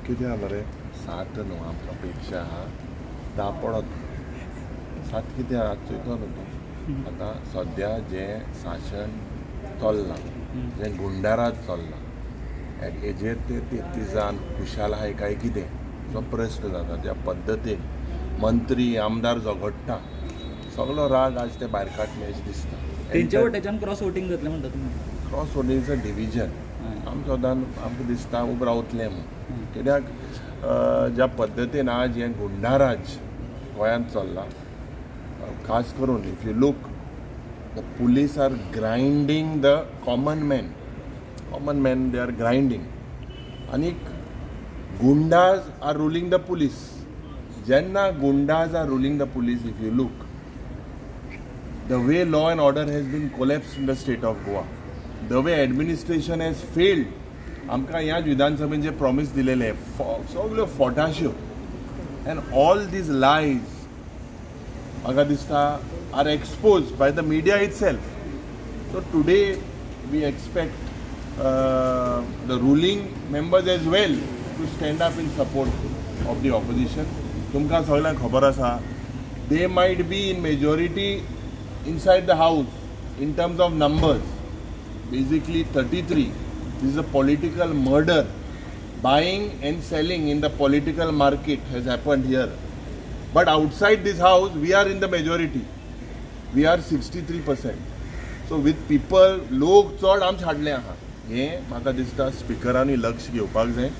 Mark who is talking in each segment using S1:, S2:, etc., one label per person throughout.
S1: कितें मरे 7 न्हू आमकां अपेक्षा आहा 10 पडत 7 कितें आहा चोयतो न्हू तूं. आतां सद्या जें शासन चल्लां, जें गुंडाराज चल्लां, हेजेर ते 33 जाण खुशाल आहाय काय कितें जो प्रश्न जाता. ज्या पद्दतीन मंत्री आमदार झगडटा सगलो राग आज ते भायर काडले अशें दिसता.
S2: तेंच्या वटेच्यान क्रॉस वोटींग जातलें म्हणटा तुमी?
S1: क्रॉस वोटींगचो डिविजन आमकां सदां आमकां दिसता उबें रावतलें म्हूण. कित्याक ज्या पद्दतीन आज हें गुंडाराज गोंयांत चल्लां, खास करून if you look the police are grinding the common man, common man they are grinding, आनीक goondas are ruling the police. जेन्ना goondas are ruling the police, if you look the way law and order has been collapsed in the state of Goa, the way administration has failed. आमकां ह्याच विधानसभेन जे promise दिलेले सगल्यो फोटाश्यो and all these lies म्हाका दिसता are expose by the media itself. So today we expect the ruling members as well to stand up in support of the opposition. तुमकां सगळ्यांक खबर आसा they might be in majority inside the house in terms of numbers, basically 33. This is a political murder. Buying and selling in the political market has happened here. But outside this house, we are in the majority. We are 63%. So with people, लोक चड आमचे हाडले आहा. हें म्हाका दिसता स्पिकरांनी लक्ष घेवपाक जाय.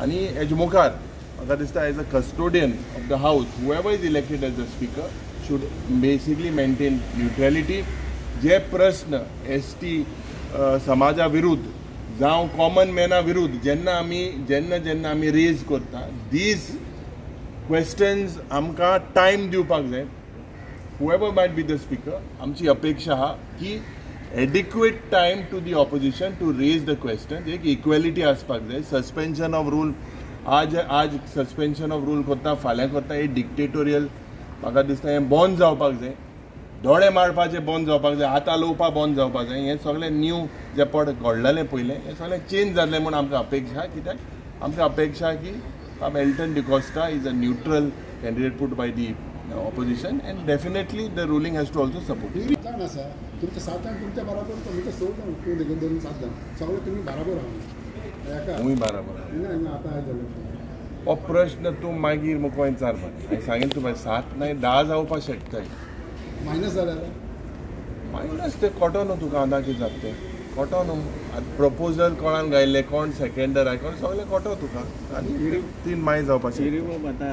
S1: आनी हेजे मुखार म्हाका दिसता as a custodian of the house, whoever is elected as the speaker should basically maintain neutrality. जे प्रश्न एस टी समाजा विरुद्ध जावं कॉमन मॅना विरुद्ध जेन्ना आमी जेन्ना जेन्ना आमी रेज करता, these questions आमकां टायम दिवपाक जाय. Whoever might be the speaker, आमची अपेक्षा आहा की adequate time to the opposition to raise the question. एक इक्वेलिटी आसपाक जाय. सस्पेन्शन ऑफ रूल आज आज सस्पेन्शन ऑफ रूल करता, फाल्यां करता, हे डिक्टेटोरियल म्हाका दिसता हें बंद जावपाक जाय. दोळे मारपाचें बंद जावपाक जाय, हात हालोवपा बंद जावपाक जाय. हें सगळें न्यू जें पड घडलेलें पयलें हें सगळें चेंज जातलें म्हूण आमकां अपेक्षा. कित्याक आमकां अपेक्षा की बाब Elton D'Costa is a neutral candidate put by the opposition and definitely the ruling has to also support.
S3: 7 जाण आसा तुमचे, 7 जाण तुमच्या बराबर, तुमचे 6 जाण तूं देखून धरून 7 जाण सगळे तुमी बराबर आहा.
S1: तुमी बराबर
S3: आहा. आतां जालें
S1: हो प्रश्न तूं मागीर म्हाका विचार मरे. हांवें सांगीन तुका 7 न्हय 10 जावपाक शकताय.
S3: मायनस जाल्यार
S1: मायनस ते कोटो न्हू तुका आतां कितें जाता तें कोटो न्हू. आतां प्रपोजल कोणान घायल्लें, कोण सेकेंडर आहा, कोण सगळें कोटो तुका आनी 3 माय जावपाचें.
S4: बाब आतां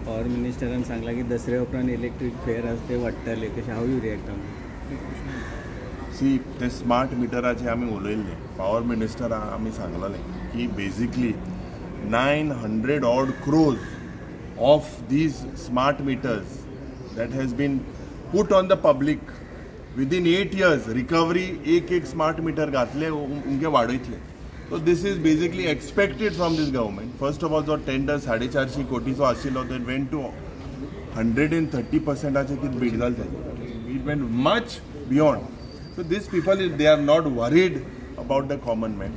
S4: पावर मिनिस्टरान सांगलां की दसऱ्या उपरांत इलेक्ट्रीक फेर आसा ते वाडटले, कशें how you react?
S1: सी ते स्मार्ट मिटराचें आमी उलयल्लें, पावर मिनिस्टराक आमी सांगलेलें की basically 900 odd crores of these smart meters that has been put on the public within 8 years recovery एक एक स्मार्ट मीटर घातले उमके वाडयतले. So this is basically expected from this government. First of all जो tender 450 कोटीचो आशिल्लो that went to 130% कितें बीड जालें तेजें, it went much beyond. So these people they are not worried about the common man.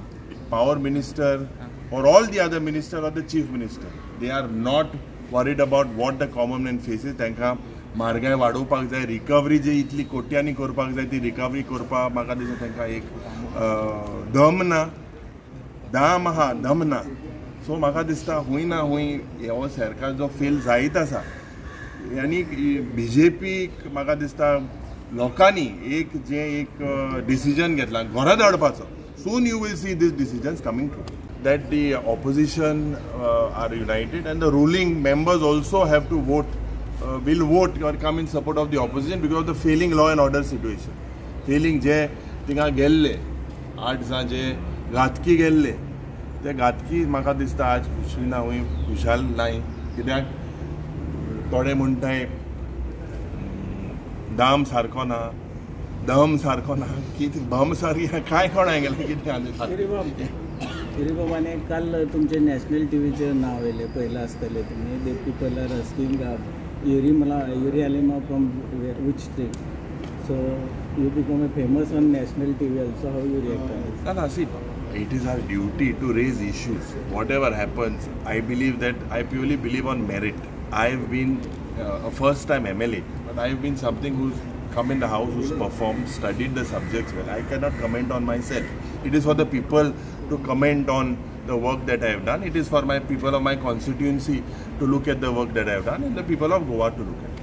S1: Power minister or all the other minister or the chief minister, they are not worried about what the common man faces. तांकां म्हारगाय वाडोवपाक जाय, recovery जी इतली कोट्यांनी करपाक जाय ती रिकवरी करपाक म्हाका दिसता तांकां एक दम ना, दाम आहा दम ना. सो म्हाका दिसता हूंय ना हूंय हो सरकार जो फेल जायत आसा आनी बीजेपीक म्हाका दिसता लोकांनी एक जें एक डिसिजन घेतलां घरा धाडपाचो. Soon you will see these decisions coming true. That the opposition are united and the ruling members also have to vote, will vote or come in support of the opposition because of the failing law and order situation. Failing जे थिंगा गेल्ले 8 जाण जे घातकी गेल्ले ते घातकी म्हाका दिसता आज खुशी ना हूंय खुशाल नाय. कित्याक थोडे म्हणटाय दाम सारको ना, दम सारको ना, कितें बम सारकी कांय कोण गेलें कितें.
S4: बाबाने काल तुमचे नॅशनल टी व्हीचेर नाव येयलें पयलां आसतलें तुमी, they people are asking Yuri Alemao from which state, so you become a famous on national TV also, how you react on it?
S1: ना ना, C It is our duty to raise issues. Whatever happens, I believe that I purely believe on merit. I've been a first time MLA, but I've been something who's come in the house, who's performed, studied the subjects well. I cannot comment on myself. It is for the people to comment on the work that I have done. It is for my people of my constituency to look at the work that I have done and the people of Goa to look at.